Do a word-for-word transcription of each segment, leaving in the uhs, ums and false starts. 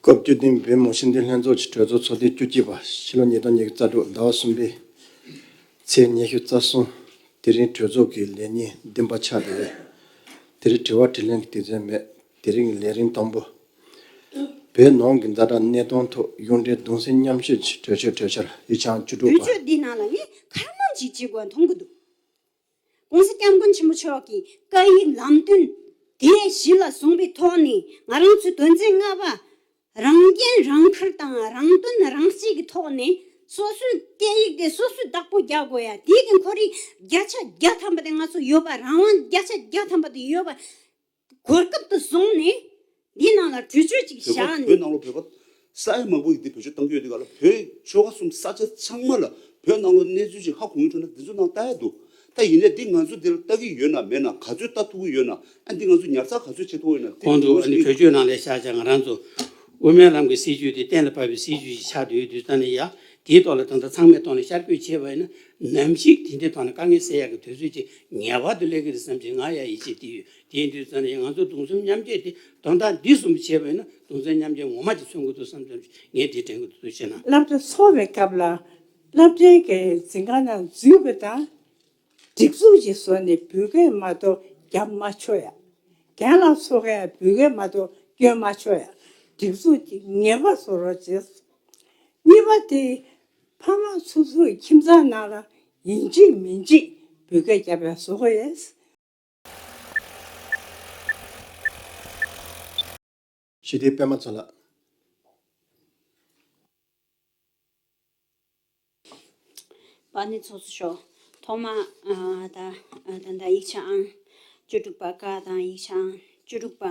སྐབས་བཅུ་བདུན་པའི་བོད་མི་མང་སྤྱི་འཐུས་ལྷན་ཚོགས་ཀྱི་གྲོས་ཚོགས་ཚོགས་ཐེངས་བཅུ་གཅིག་པ་ཕྱི་ལོ་ཉིས་སྟོང་ཉི་ཤུ་རྩ་དྲུག་ཟླ་བ་གསུམ་པའི་ཚེས་ཉི་ཤུ་རྩ་གསུམ། དེ་རིང་གྲོས་ཚོགས་ཀྱི་ལས་ཉིན་བདུན་པ་ཆགས་བསྡད་ཡོད། དེ་རིང་དྲི་བ་དྲིས་ལན་གྱི་དུས་ཚོད་མེད། དེ་རིང་གི་ལས་རིམ་དང་པོ། བོད་ནང་གི་ཛ་དྲག་གནས་སྟངས་ཐོག་གཞུང་འབྲེལ་གདུང་སེམས་མཉམ་སྐྱེད་ཀྱི་གྲོས་ཆོད་གྲོས་འཆར་ཡིག་ཆ་བཅུ་དྲུག་པ། གྲོས་ཆོད་འདི་ནང་ལ་ངས་གང་མང་ཅིག་བྱེད་དགོས་མཐོང་གི་འདུག། ༸གོང་ས་༸སྐྱབས་མགོན་ཆེན་པོ་མཆོག་གི་བཀའ་ཡིག་ལམ་སྟོན་དེ་གཞི་ལ་བཟུང་བའི་ཐོག་ནས་ང་རང་ཚོའི་དོན་ཚན་ལྔ་པ། རང་འགན་རང་འཁུར་དང་རང་དོན་རང་གཅེས་ཀྱི་ཐོག་ནས་སོ་སོའི་སྐད་ཡིག་དེ་སོ་སོས་བདག་པོ་རྒྱག་དགོས་ཡ། དེ་གི་ཁོར་ཡུག་བརྒྱ་ཆ་བརྒྱ་ཐམ་པ་དེ་ང་ཚོ་ཡོད་པ། རང་དབང་བརྒྱ་ཆ་བརྒྱ་ཐམ་པ་དེ་ཡོད་པ་གོ་སྐབས་དུ་བཟུང་ནས་འདི་ནང་ལ་གྲོས་ཆོད་ཅིག་བཞག་ནས། བོད་ནང་ལོགས་བོད་པ་ས་ཡ་མང་པོ་ཡིན་དེ་བེད་སྤྱོད་གཏང་གི་ཡོད་དེ་ག་ལ། བོད་ཆོལ་ཁ་གསུམ་ས་ཆ་ཚང་མ་ལ་བོད་ནང་ལོགས་གནས་ཚུལ་ཅིག་ཧ་གོ་གི་འགྲོ་ན་འདི་ཚོ་ནང་ལྟ་ཡ་འདུག། ད་ཡིན་ནའི་འདི་ང་ཚོ་འདིར་ལྟ་གི་ཡོད་ན་མེད་ན། ག་ཚོད་ལྟ་ཐུབ་ཀྱི་ཡོད་ན། ཨ་འདི་ང་ཚོ་ཉར་ཚགས་ག་ཚོད་བྱེད་ཐུབ་ཀྱི་ཡོད་ན། འདི་གོང་དུ་ཨ་ནི་གྲོས་ཆོད་ནང་ལ་བཞག་བྱས་ང་རང་ཚོ་དབུ་མའི་ལམ་གྱི་སྲིད་བྱུས་དེ་གཏན་ལ་ཕབ་པའི་སྲིད་བྱུས་ཤིག་ཆགས་བསྡད་ཡོད་དུས་ཙང་ནས། ཡ་དེའི་ཐོག་ལ་ད་ལྟ་ཚང་མའི་ཐོག་ནས་ཤར་བསྐྱོད་བྱས་པ་ཡིན་ན། ནམ་ཞིག་དེ་འདྲའི་ཐོག་ནས་དཀའ་ངལ་སེལ་ཡག་གི་དུས་ཚོད་ཅིག་ངེས་པར་དུ་སླེབས་ཀྱི་རེད་བསམ་བྱས་ང་ཡ་ཡིད་ཆེས་དེ་ཡོད། དེ་ཡིན་དུས་ཙང་ནས་ང་ཚོ་གདུང་སེམས་མཉམ་སྐྱེད་དེ་དོན་དག་འདི་གསུམ་བྱས་པ་ཡིན་ན་གདུང་སེམས་མཉམ་སྐྱེད་ངོ་མ་ཅིག་མཚོན་གྱི་འདུག་བསམ་བསམ་ངས་དེ་དྲན་གྱི་འདུག་ཟེར་ན། སློབ་གྲྭ་འཚོགས་པའི་སྐབས་ལ་སློབ་གྲྭའི་གི་འཛིན་ཁང་ནང་འཛུལ་བ་དང་། སྒྲིག་འཛུགས་ཀྱི་བཟོ་ནས་འབོད་སྐད་མ་གཏོགས་རྒྱབ་མ་ཆོག་ཡ། རྒན་ལགས་ཚོ་གས་འབོད་སྐད་མ་གཏོགས་སྐྱོན་མ་ཆོག་ཡ། སྒྲིག་འཛུགས་ཀྱི་ངེས་པ་བཟོ་རོགས་བྱེད། གཉིས་པ་དེ། ཕ་མ་སོ་སོའི་ཁྱིམ་ཚང་ནང་ལ་ཡིན་གཅིག་མིན་གཅིག་འབོད་སྐད་རྒྱབ་ཡ་བཟོ་དགོས་ཡས། ཞི་བདེ་པད་མ་ཚོ་ལགས། པ་ནི་ཚོགས་གཙོ་མཆོག། ཐོག་མ་ཨ་ད་ཨ་ད་ད་ཡིག་ཆ་ཨང་བཅུ་དྲུག་པ་ཀ་དང་ཡིག་ཆ་ཨང་བཅུ་དྲུག་པ་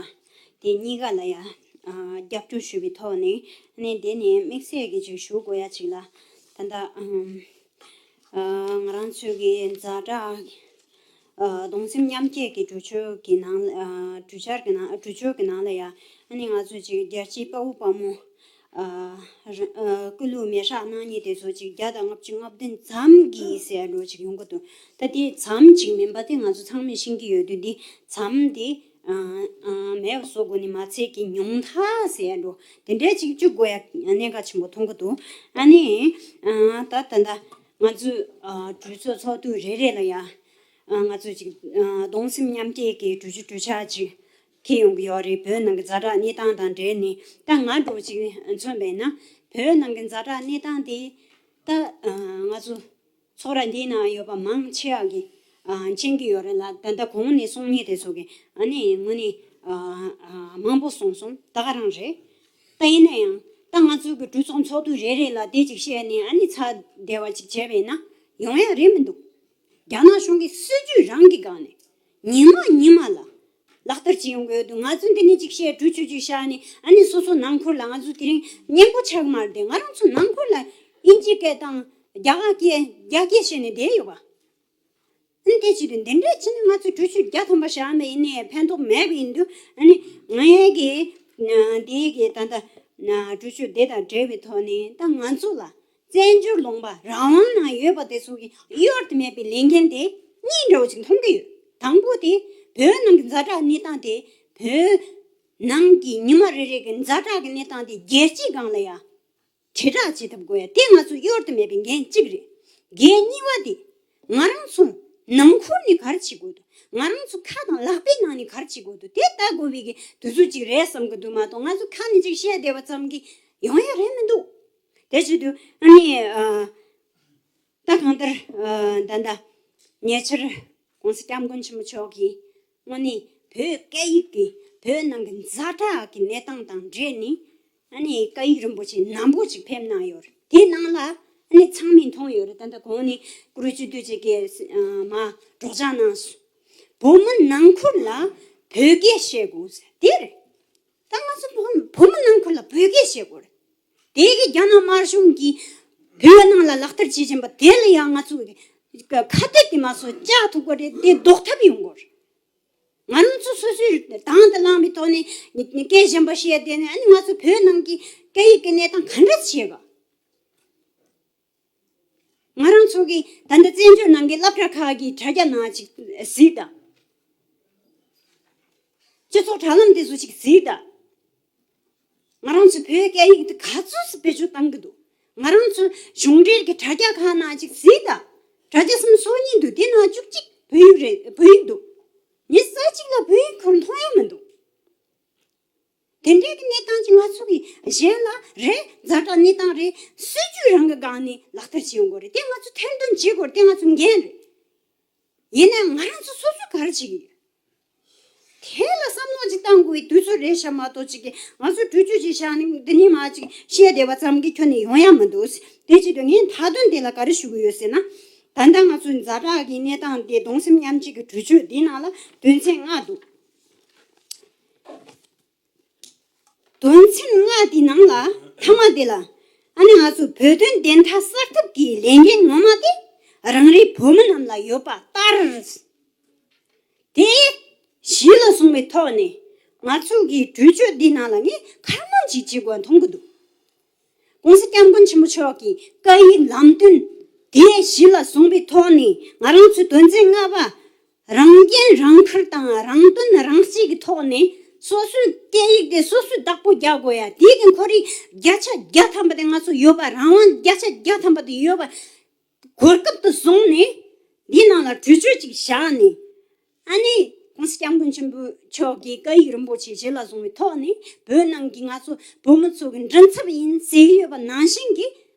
དེ་གཉིས་ཀ་ལ་ཡ་ཨ་རྒྱབ་སྐྱོར་ཞུ་བའི་ཐོག་ནས་ནས་དེ་ནས་དམིགས་བསལ་གྱི་ཅིག་ཞུ་དགོས་ཡ་ཅིག་ལ། ད་ད་ཨམ་ཨ་ང་རང་ཚོའི་གི་ཛ་དྲག་ཨ་གདུང་སེམས་མཉམ་སྐྱེད་ཀྱི་གྲོས་ཆོད་ཀྱི་ནང་ཨ་གྲོས་འཆར་གྱི་ནང་གྲོས་ཆོད་ཀྱི་ནང་ལ་ཡ། ཨ་ནི་ང་ཚོ་ཅིག་རྒྱལ་གཅེས་དཔའ་བོ་དཔའ་མོ་ཨ་ར་ཨ་སྐུ་ལུས་མེ་སྲེག་གནང་མཁན་དེ་ཚོ་ཅིག་བརྒྱ་དང་ལྔ་བཅུ་ང་བདུན་ཙམ་གྱིས་ཟེར་འགྲོ་ཅིག་ཡོང་གི་འདུག། ད་དེ་ཙམ་ཅིག་མིན་པ་དེ་ང་ཚོ་ཚང་མས་ཤེས་ཀྱི་ཡོད་དུས། འདི་ཙམ་དེ་ཨ་ཨ་མེད་པ་བཟོ་དགོས་ནི་མ་ཚད་ཀྱི་ཉུང་མཐའ་ཟེར་འགྲོ་དེ་འདྲ་ཅིག་བཅུག་དགོས་ཡ་གནད་འགག་ཆེན་པོ་མཐོང་གི་འདུག། ཨ་ནི་ཨ་ད་ད་ད་ང་ཚོས་ཨ་གྲོས་ཚོགས་ཚོགས་དུས་རེ་རེ་ལ་ཡ། ཨ་ང་ཚོས་ཅིག་ཨ་གདུང་སེམས་མཉམ་སྐྱེད་ཀྱི་གྲོས་ཆོད་གྲོས་འཆར་ཅིག་འཁྱེར་ཡོང་གི་ཡོད་རེད། བོད་ནང་གི་ཛ་དྲག་གནས་སྟངས་དང་འབྲེལ་ནས། ད་ང་འདྲ་བོ་ཅིག་མཚོན་པས་ན། བོད་ནང་གི་ཛ་དྲག་གནས་སྟངས་དེ་ད་ཨ་ང་ཚོ་ཚོགས་ར་འདིའི་ནང་ཡོད་པ་མང་ཆེ་བ་གིས་ཨ་མཁྱེན་གྱི་ཡོད་རེད་ལ། ད་ལྟ་གོང་ནས་གསུང་མཁན་དེ་ཚོ་གིས་ཨ་ནི་དངོས་གནས་ཨ་ཨ་མང་པོ་གསུངས་སོང་། ད་ག་རང་རེད། ད་ཡིན་ན་ཡང་ད་ང་ཚོའི་གི་གྲོས་ཚོགས་ཚོགས་དུས་རེ་རེ་ལ་དེ་ཅིག་བཤད་ནས་ཨ་ནི་ཚར་བསྡད་པ་ཅིག་བྱས་པས་ན་ཡོང་ཡ་རེད་མི་འདུག། རྒྱ་ནག་གཞུང་གི་སྲིད་ཇུས་རང་གི་སྒང་ནས་ཉི་མ་ཉི་མ་ལ་ལག་བསྟར་བྱེད་ཡོང་གི་ཡོད་འདུག། ང་ཚོས་འདི་ནས་ཅིག་བཤད། གྲོས་ཆོད་ཅིག་བཞག་ནས་ཨ་ནི་སོ་སོ་ནང་ཁུལ་ལ། ང་ཚོ་དེ་རིང་སྙན་པོ་ཆགས་མ་རེད་དེ། ང་རང་ཚོ་ནང་ཁུལ་ལ་དབྱིན་ཇིའི་སྐད་དང་རྒྱ་གར་སྐད་རྒྱ་སྐད་བཤད་ནས་བསྡད་ཡོད་པ། ཨ་ནི་དེ་བྱེད་དུས་འདི་འདྲ་བྱས་ན་ང་ཚོས་གྲོས་ཆོད་བརྒྱ་ཐམ་པ་བཞག་ནས་ཡིན་ནའི་ཕན་ཐོགས་མེད་པ་ཡིན་དུས། ཨ་ནི་ང་ཡང་གི་འདི་གི་ད་ལྟ་གྲོས་ཆོད་འདི་དང་འབྲེལ་བའི་ཐོག་ནས་ད་ང་ཚོ་ལ། བཙན་བྱོལ་ལུང་པ་རང་དབང་ནང་ཡོད་པ་དེ་ཚོ་གི་གཡོལ་དུ་མེད་པའི་ལས་འགན་དེ་གཉིས་འདྲ་བོ་ཅིག་མཐོང་གི་ཡོད། དང་པོ་དེ་བོད་ནང་གི་ཛ་དྲག་གནས་སྟངས་དེ། བོད་ནང་གི་ཉི་མ་རེ་རེ་གི་ཛ་དྲག་གི་གནས་སྟངས་དེ་རྒྱལ་སྤྱིའི་སྒང་ལ་ཡ་དྲིལ་བསྒྲགས་བྱེད་ཐུབ་དགོས་ཡ་དེ་ང་ཚོ་གཡོལ་དུ་མེད་པའི་འགན་གཅིག་རེད། འགན་གཉིས་པ་དེ་ང་རང་ཚོ་ནང་ཁུལ་ནས་ག་རེ་བྱེད་དགོས་འདུག། ང་རང་ཚོ་ཁ་དང་ལག་པའི་ནང་ནས་ག་རེ་བྱེད་དགོས་འདུག། དེ་ལྟ་དགོས་པའི་གི་དུས་ཚོད་ཅིག་རེད་བསམ་གི་འདུག་མ་གཏོགས། ང་ཚོ་ཁ་ནས་ཅིག་བཤད་བསྡད་པ་ཙམ་གྱིས་ཡོང་ཡ་རེད་མི་འདུག། དེ་བྱེད་དུས་ཨ་ནི་ཨ་ད་གང་ལྟར་ཨ་ད་ལྟ་ཉེ་ཆར་༸གོང་ས་༸སྐྱབས་མགོན་ཆེན་པོ་མཆོག་གིས་དངོས་གནས་བོད་སྐད་ཡིག་གི་བོད་ནང་གི་ཛ་དྲག་གི་གནས་སྟངས་དང་འབྲེལ་ནས་ཨ་ནི་བཀའ་ཡིག་རིན་པོ་ཆེ་ནན་པོ་ཅིག་ཕེབས་གནང་ཡོད་རེད། དེའི་ནང་ལ་ཨ་ནི་ཚང་མས་མཐོང་ཡོད་རེད། ད་ལྟ་གོང་ནས་བཀུར་འོས་སྤྱི་འཐུས་ཅིག་གིས་ཨ་མ་སྒྲོག་སྦྱང་གནང་སོང་། བོད་མི་ནང་ཁུལ་ལ་བོད་སྐད་བཤད་དགོས་ཟེར་དེ་རེད། ད་ང་ཚོ་བོད་བོད་མི་ནང་ཁུལ་ལ་བོད་སྐད་བཤད་དགོས་རེད། དེ་གི་རྒྱ་ནག་དམར་གཞུང་གིས་བོད་ནང་ལ་ལག་བསྟར་བྱེད་བཞིན་པ་དེ་ལ་ཡང་ང་ཚོ་གི་ཁ་གཏད་དེ་མ་སོ་བཅག་ཐུབ་དགོས་རེད། དེ་ཟློག་ཐབས་ཡོང་དགོས་རེད། ང་རང་ཚོ་སོ་སོའི་དང་དུ་བླངས་པའི་ཐོག་ནས་སྐད་གཞན་པ་བཤད་དེ་ནས་ཨ་ནི་ང་ཚོ་བོད་ནང་གི་སྐད་ཡིག་གི་གནས་སྟངས་ག་འདྲ་བྱེད་ག། ང་རང་ཚོ་གི་ད་ལྟ་བཙན་བྱོལ་ནང་གི་སློབ་གྲྭ་ཁག་གི་དྲ་རྒྱ་ནང་ཅིག་གཟིགས་དང་། སྤྱི་ཚོགས་དྲ་ལམ་དེ་ཚོ་ཅིག་གཟིགས་དང་། ང་རང་ཚོའི་བོད་སྐད་ཡིག་དེ་ག་ཚོད་སུ་བེད་སྤྱོད་བཏང་གི་འདུག་ང་རང་ཚོའི་གཞུང་འབྲེལ་གྱི་དྲ་རྒྱ་ཁག་ནང་ཅིག་གཟིགས་དང་། དྲ་རྒྱ་གསུམ་སོ་གཉིས་འདུག་དེ་ནང་བཅུ་གཅིག་བོད་ཡིག་རེད། བོད་ཡིག་འདུག་ཉི་ཤུ་རྩ་གཅིག་ལ་བོད་ཡིག་ཁུར་མཐོང་ཡ་མི་འདུག་དེ་འདྲའི་གི་གནས་སྟངས་ཅིག་ང་ཚོ་གི་གཞན་ལ་རེད། ཛ་དྲག་གནས་སྟངས་རེད། སྲིད་ཇུས་རང་གི་སྒང་ནས་ལག་བསྟར་བྱེད་ཡོང་དགོས་རེད། དེ་ང་ཚོ་ཐེར་འདོན་བྱེད་དགོས་རེད། དེ་ང་ཚོ་འགན་རེད། ཡིན་ནའང་ང་རང་ཚོ་སོ་སོས་ག་རེ་བྱེད་ཀྱི་ཡོད། དེ་ལ་བསམ་བློ་ཅིག་བཏང་དགོས་པའི་དུས་ཚོད་རེད་ཤག་མ་གཏོགས་ཅིག་གི་ང་ཚོ་གྲོས་ཆོད་ཅིག་བཞག་ནས་འདི་ནས་མར་ཅིག་བཤད་བསྡད་པ་ཙམ་གྱིས་ཁྱོན་ནས་ཡོང་ཡ་མི་འདུག་དེ་བྱེད་དུས་ངས་མཐའ་དོན་དེ་ལ་ག་རེ་ཞུ་གི་ཡོད་ཟེར་ན། ད་ལྟ་ང་ཚོའི་ཛ་དྲག་གི་གནས་སྟངས་དེ་གདུང་སེམས་མཉམ་སྐྱེད་ཀྱི་གྲོས་ཆོད་འདིའི་ནང་ལ་དོན་ཚན་ལྔ་འདུག་དོན་ཚན་ལྔ་དེའི་ནང་ལ་མཐའ་མ་དེ་ལ། ཨ་ནི་ང་ཚོ་བོད་དོན་བདེན་མཐའ་གསལ་ཐབས་ཀྱི་ལས་འགན་ངོ་མ་དེ་རང་རེའི་བོད་མི་རྣམས་ལ་ཡོད་པ་ལྟར། དེ་གཞི་ལ་བཟུང་བའི་ཐོག་ནས་ང་ཚོ་གི་གྲོས་ཆོད་འདི་ནང་ལ་ངས་ཁ་སྣོན་ཅིག་བྱེད་དགོས་མཐོང་གི་འདུག ༸གོང་ས་༸སྐྱབས་མགོན་ཆེན་པོ་མཆོག་གི་བཀའ་ཡིག་ལམ་སྟོན་དེ་གཞི་ལ་བཟུང་བའི་ཐོག་ནས་ང་རང་ཚོའི་དོན་ཚན་ལྔ་པ། རང་འགན་རང་འཁུར་དང་རང་དོན་རང་གཅེས་ཀྱི་ཐོག་ནས་སོ་སོའི་སྐད་ཡིག་དེ་སོ་སོས་བདག་པོ་རྒྱག་དགོས་ཡ། དེའི་གི་ཁོར་ཡུག་བརྒྱ་ཆ་བརྒྱ་ཐམ་པ་དེ་ང་ཚོ་ཡོད་པ། རང་དབང་བརྒྱ་ཆ་བརྒྱ་ཐམ་པ་དེ་ཡོད་པ། གོ་སྐབས་དེ་བཟུང་ནས་འདིའི་ནང་ལ་གྲོས་ཆོད་ཅིག་བཞག་ནས། ཨ་ནི་༸གོང་ས་༸སྐྱབས་མགོན་ཆེན་པོ་མཆོག་གི་བཀའ་ཡིག་རིན་པོ་ཆེ་གཞི་ལ་བཟུང་བའི་ཐོག་ནས་བོད་ནང་གི་ང་ཚོ་བོད་མི་ཚོ་གི་མགྲིན་ཚབ་ཡིན་ཟེར་གྱི་ཡོད་པ་ནང་བཞིན་གྱི།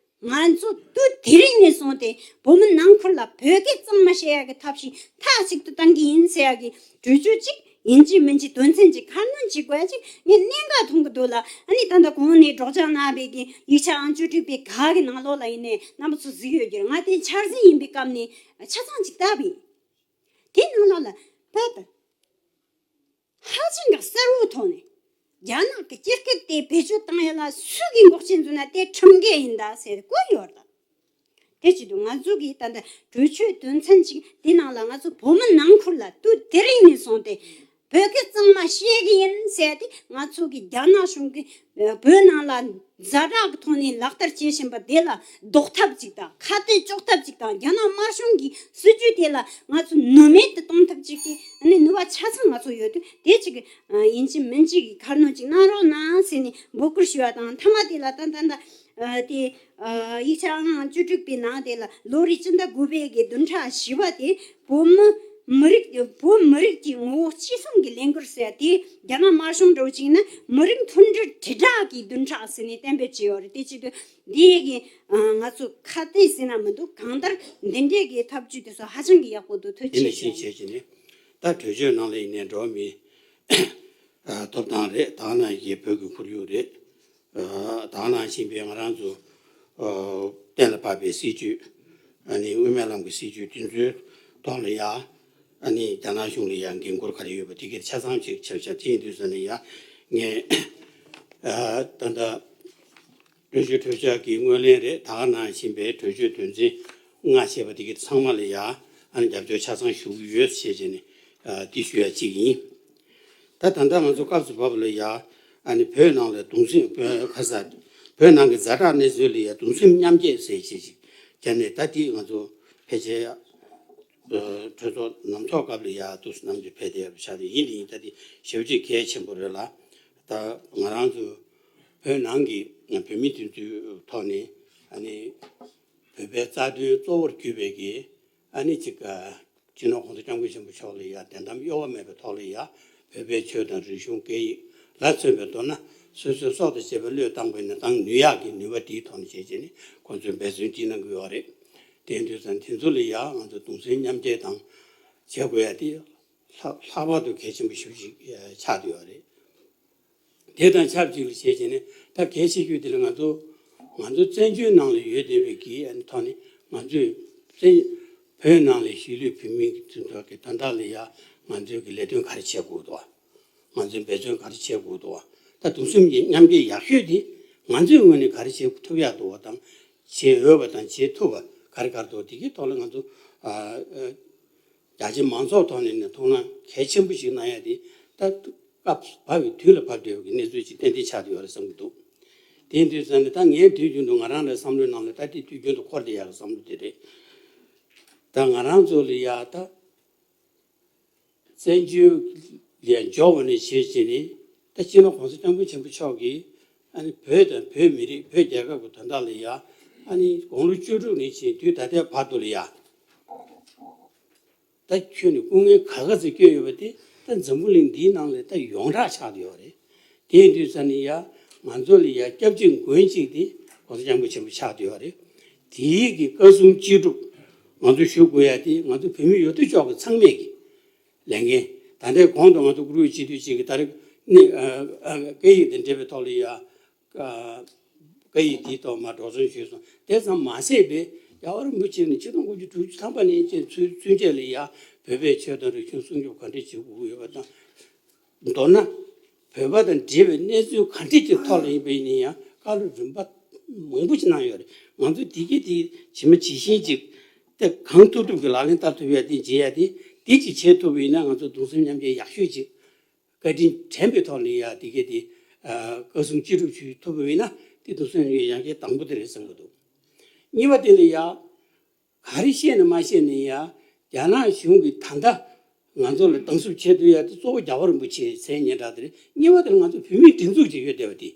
ང་ཚོ་དུས་དེ་རིང་ནས་བཟུང་སྟེ་བོད་མི་ནང་ཁུལ་ལ་བོད་སྐད་གཙང་མ་བཤད་ཡག་གི་ཐབས་ཤེས་མཐའ་གཅིག་ཏུ་གཏང་གི་ཡིན་ཟེར་ཡག་གི་གྲོས་ཆོད་ཅིག་ཡིན་གཅིག་མིན་གཅིག་དོན་ཚན་གཅིག་ཁ་སྣོན་བྱེད་དགོས་ཡ་ཅིག་ངས་གནད་འགག་མཐོང་གི་འདུག་ལ། ཨ་ནི་ད་ལྟ་གོང་ནས་སྒྲོག་སྦྱང་གནང་བའི་གི་ཡིག་ཆ་ཨང་བཅུ་དྲུག་པའི་ག་གི་ནང་ལོགས་ལ་ཡིན་ནའི་རྣམ་པ་ཚོ་གཟིགས་ཡོད་རྒྱུ་རེད། ང་དེ་འཆར་ཟིན་ཡིན་པའི་སྐབས་ནས་ཆ་ཚང་ཅིག་བལྟས་པ་ཡིན། དེ་ནང་ལོགས་ལ་ཕ་ད། ཧ་ཅང་གི་གསལ་བོའི་ཐོག་ནས། རྒྱ་ནག་གི་སྤྱི་སྐད་དེ་བེད་སྤྱོད་བཏང་ཡ་ལ་སུ་གིས་འགོག་རྐྱེན་བཟོས་ན་དེ་ཁྲིམས་འགལ་ཡིན་ད་ཟེར་བཀོད་ཡོད་རེད། དེ་བྱེད་དུས་ང་ཚོ་གིས་ད་ལྟ་གྲོས་ཆོད་དོན་ཚན་གཅིག་དེ་ནང་ལ་ང་ཚོ་བོད་མི་ནང་ཁུལ་ལ་དུས་དེ་རིང་ནས་བཟུང་སྟེ་བོད་སྐད་གཙང་མ་བཤད་གི་ཡིན་ཟེར་ཏེ། ང་ཚོ་གིས་རྒྱ་ནག་གཞུང་གིས་བོད་ནང་ལ་ཛ་དྲག་གི་ཐོག་ནས་ལག་བསྟར་བྱེད་བཞིན་པ་དེ་ལ་ཟློག་ཐབས་ཅིག་དང་། ཁ་གཏད་གཅོག་ཐབས་ཅིག་དང་། རྒྱ་ནག་དམར་གཞུང་གི་སྲིད་ཇུས་དེ་ལ་ང་ཚོ་ནུས་མེད་དུ་གཏོང་ཐབས་ཅིག་གི་ཨ་ནི་ནུས་པ་ཆ་ཚང་ང་ཚོ་ཡོད་དུས། དེ་ཅིག་ཡིན་གཅིག་མིན་གཅིག་གི་ཁ་སྣོན་ཅིག་གནང་རོགས་གནང་ཟེར་ནས་འབོད་སྐུལ་ཞུ་བ་དང་། མཐའ་མ་དེ་ལ་ད་ད་ད་དེ་ཡིག་ཆ་ཨང་བཅུ་དྲུག་པའི་ནང་དེ་ལ་ལོ་རེ་སྤྱི་ཟླ་དགུ་པའི་གི་བདུན་ཕྲག་བཞི་པ་དེ་བོད་མི་མི་རིགས། བོད་མི་རིགས་ཀྱི་ངོ་བོ་གཅིག་མཚུངས་ཀྱི་ལས་འགུལ་ཟེར་དེ། རྒྱ་ནག་དམར་གཞུང་འདྲ་བོ་ཅིག་ཡིན་ན་མི་རིགས་མཐུན་སྒྲིལ་དྲིལ་བསྒྲགས་ཀྱི་བདུན་ཕྲག་ཟེར་ནས་གཏན་འབེབས་བྱས་ཡོད་རེད། དེ་བྱེད་དུས་འདི་གི་ང་ཚོ་ཁ་གཏད་ཟེར་ན་མི་འདུག་གང་ལྟར་འདི་འདྲའི་གི་ཐབས་ཇུས་དེ་ཚོ་ཧ་ཅང་གི་ཡག་པོ་འདུག་ཐུགས་རྗེ་ཆེ་ཞུ། ཡིན་ནས་ཤིང་བྱས་ཀྱི་ནི་ད་གྲོས་ཆོད་ནང་ལ་ཡིན་ནའི་འགྲོ་བ་མིའི་ཐོབ་ཐང་རེད། དེ་ནང་བཞིན་བོད་ཀྱི་ཁོར་ཡུག་རེད། དེ་ནང་བཞིན་པའི་ང་རང་ཚོ་གཏན་ལ་ཕབ་པའི་སྲིད་ཇུས། ཨ་ནི་དབུ་མའི་ལམ་གྱི་སྲིད་ཇུས་དེ་ཚོའི་ཐོག་ལ་ཡ། ཨ་ནི་རྒྱ་ནག་གཞུང་ལ་ཡ་འགན་འཁུར་ག་རེ་ཡོད་པ་དེ་གའི་ཆ་ཚང་ཅིག་ཆ་བཞག་དེ་ཡིན་དུས་ཙ་ནས་ཡ། ངས་ད་ལྟ་གྲོས་ཆོད་གྲོས་འཆར་གྱི་སྔོན་གླེང་རེད། དེ་ནང་བཞིན་པའི་གྲོས་ཆོད་དོན་ཚན་ལྔ་བྱས་པ་དེ་གའི་ཚང་མ་ལ་ཡ། ཨ་ནི་རྒྱབ་སྐྱོར་ཆ་ཚང་ཞུ་གི་ཡོད་ཞེས་བྱས་ནས་འདི་ཞུ་ཡ་གཅིག་ཡིན། ད་ད་ལྟ་ང་ཚོ་སྐབས་སུ་བབས་པ་ལ་ཡ། ཨ་ནི་བོད་ནང་ལ་གདུང་སེམས། ཁ་ས་བོད་ནང་གི་ཛ་དྲག་གནས་ཚུལ་ལ་ཡ་གདུང་སེམས་མཉམ་སྐྱེད་ཟེར་བྱས་ཤིག་བྱས་ནས། ད་འདི་ང་ཚོ་ཕལ་ཆེར་གྲོས་ཚོགས་ནང་ཚོགས་སྐབས་ལ་ཡ་འདུག་སེ་ནམ་རྒྱུན་ཕེབས་བསྡད་པ་ཆགས་ཏེ། ཡིན་དེ་ཡིན། ད་འདི་ཞེ་པོ་ཅིག་གལ་ཆེན་པོ་རེད་ལ། ད་ང་རང་ཚོ་བོད་ནང་གི་བོད་མི་དེ་ཚོའི་ཐོག་ནས། ཨ་ནི་བོད་པའི་རྩ་དོན་གཙོ་བོར་གྱུར་པའི་གི། ཨ་ནི་ཅིག་སྤྱི་ནོར་༸གོང་ས་༸སྐྱབས་མགོན་ཆེན་པོ་མཆོག་ལ་ཡ་དད་དམ་གཡོ་བ་མེད་པའི་ཐོག་ལ་ཡ། བོད་པའི་ཆོས་དང་རིག་གཞུང་སྐད་ཡིག་ལ་མཚོན་པའི། མདོར་ན་སོ་སོའི་སྲོག་དང་བཅས་པའི་བློས་བཏང་པས་ན་བཏང་ནུས་ཡག་གི་ནུས་པ་དེའི་ཐོག་ནས་བྱས་བྱས་ནས་ཁོང་ཚོས་འབད་བརྩོན་ཅིག་གནང་གི་ཡོད་རེད། དེ་ཡིན་དུས་ཙང་དེ་ཚོ་ལ་ཡ་ང་ཚོ་གདུང་སེམས་མཉམ་སྐྱེད་དང་བྱེད་དགོས་ཡ་དེ་ལྷག་ལྷག་པར་དུ་གལ་ཆེན་པོ་ཞེ་པོ་ཅིག་ཆགས་བསྡད་ཡོད་རེད། དེ་དང་ཆབས་ཅིག་ལ་བྱས་བྱས་ནས། ད་གལ་ཆེ་ཤོས་དེ་ལ་ང་ཚོ་ང་ཚོ་བཙན་བྱོལ་ནང་ལ་ཡོད་བསྡད་པའི་གི་ཐོག་ནས། ང་ཚོས་བཙན་བོད་ནང་ལ་གཞིས་ལུས་བོད་མི་ཚོ་གི་དོན་དག་ལ་ཡ་ང་ཚོས་གི་ལས་དོན་ག་རེ་བྱེད་དགོས་འདུག་བ། ང་ཚོས་འབད་བརྩོན་ག་རེ་བྱེད་དགོས་འདུག་བ། ད་གདུང་སེམས་ཀྱི་མཉམ་སྐྱེད་ཡག་ཤོས་དེ་ང་ཚོའི་ངོས་ནས་ག་རེ་བྱེད་ཐུབ་ཡག་འདུག་བ་དང་། བྱེད་འོས་པ་དང་བྱེད་ཐུབ་པ་ག་རེ་ག་རེ་འདུག་དེ་གི་ཐོག་ལ་ང་ཚོ་ཨ་ཨ་རྒྱ་ཆེ་མང་ཚོགས་ཐོག་ནས་ནས་ཐུགས་སྣང་གལ་ཆེན་པོ་ཞིག་གནང་ཡ་དེ། ད་སྐབས་བབས་པའི་དུས་ལ་བབས་བསྡད་པའི་གནས་ཚུལ་ཅིག་ཏན་ཏན་ཆགས་བསྡད་ཡོད་རེད་བསམ་གྱི་འདུག་དེ་ཡིན་དུས་ཙང་ནས་ད་ངའི་དུས་རྒྱུན་དུ་ང་རང་ལ་བསམ་བློའི་ནང་ལ་ད་དེ་དུས་རྒྱུན་དུ་འཁོར་བསྡད་ཡག་གི་བསམ་བློ་དེ་རེད། ད་ང་རང་ཚོ་ལ་ཡ་ད་བཙན་བྱོལ་ལ་འབྱོར་བ་ནས་བྱས་བྱས་ནས། ད་སྤྱི་ནོར་༸གོང་ས་༸སྐྱབས་མགོན་ཆེན་པོ་མཆོག་གིས་ ཨ་ནི་བོད་དང་བོད་མི་རིགས་བོད་རྒྱལ་ཁབ་ཀྱི་དོན་དག་ལ་ཡ། ཨ་ནི་དགུང་ལོ་བཅུ་དྲུག་ནས་བྱས་དུས་ད་ལྟའི་བར་དུ་ལ་ཡ། ད་ཁྱོན་ནས་སྐུ་ངལ་ག་ག་ཚོད་བསྐྱོན་ཡོད་པ་དེ་ད་འཛམ་བུ་གླིང་འདིའི་ནང་ལ་ད་ཡོངས་གྲགས་ཆགས་བསྡད་ཡོད་རེད། དེ་ཡིན་དུས་ཙ་ནས་ཡ། ང་ཚོ་ལ་ཡ་སྐྱབས་རྗེ་མགོན་གཅིག་དེ་༸གོང་ས་༸སྐྱབས་མགོན་ཆེན་པོ་ཆགས་བསྡད་ཡོད་རེད། དེའི་གི་བཀའ་གསུང་ཅི་སྒྲུབ་ང་ཚོ་ཞུ་དགོས་ཡ་དེ་ང་ཚོ་བོད་མི་ཡོད་དོ་ཅོག་གི་ཚང་མས་ཀྱི་ལས་འགན། ད་ལྟའི་གོང་དུ་ང་ཚོ་བཀུར་འོས་སྤྱི་འཐུས་གཅིག་གིས་ད་རེས་ནས་ཨ་ཨ་སྐད་ཡིག་དང་འབྲེལ་བའི་ཐོག་ལ་ཡ། ཨ་སྐད་ཡིག་དེའི་ཐོག་མ་འགྲོ་སོང་ཞུས་སོང་། དེ་ཙམ་མ་ཟད་པའི་རྒྱལ་བ་རིན་པོ་ཆེ་ནས་ཆིག་སྟོང་དགུ་བརྒྱ་དྲུག་ཅུ་ཐམ་པ་ནས་བཅས་ཚུན་ཚུན་ཆད་ལ་ཡ་བོད་པའི་ཆོས་དང་རིག་གཞུང་སྲུང་སྐྱོབ་ག་འདྲས་བྱེད་དགོས་ཀྱི་ཡོད་པ་དང་། མདོར་ན། བོད་པ་དང་འབྲེལ་བའི་གནས་ཚུལ་ག་འདྲས་ཀྱི་ཐོག་ལ་ཡིན་པ་ཡིན་ན་ཡང་བཀའ་སློབ་རིམ་པ་མང་པོ་ཞིག་གནང་ཡོད་རེད། ང་ཚོས་དེ་གའི་དེ་ཇི་མ་ཇི་བཞིན་ཅིག་དེ་གང་ཐུབ་ཐུབ་ཀྱི་ལག་ལེན་བསྟར་ཐུབ་ཡ་དེ་བྱེད་ཡ་དེ་དེ་ཅིག་བྱེད་ཐུབ་པ་ཡིན་ན་ང་ཚོ་གདུང་སེམས་མཉམ་སྐྱེད་ཡག་ཤོས་ཅིག་བཀའ་དྲིན་དྲན་པའི་ཐོག་ལ་ཡ་དེ་གའི་དེ་ཨ་བཀའ་གསུང་ཅི་སྒྲུབ་ཞུ་ཐུབ་པ་ཡིན་ན་དེ་གདུང་སེམས་མཉམ་སྐྱེད་ཡག་ཤོས་དང་པོ་དེ་རེད་བསམ་གྱི་འདུག་གཉིས་པ་དེ་ལ་ཡ། ག་རེ་བཤད་ནས་མ་བཤད་ནས་ཡ། རྒྱ་ནག་གཞུང་གིས་ད་ལྟ་ང་ཚོ་ལ་སྡང་ཟུག་བྱེད་དུ་ཡ་དེ་གཙོ་བོ་རྒྱལ་བ་རིན་པོ་ཆེའི་མཚན་སྙན་གྲགས་དེ་རེད། གཉིས་པ་དེ་ལ་ང་ཚོ་བོད་མིའི་སྒྲིག་འཛུགས་ཅིག་ཡོད་བསྡད་པ་དེ།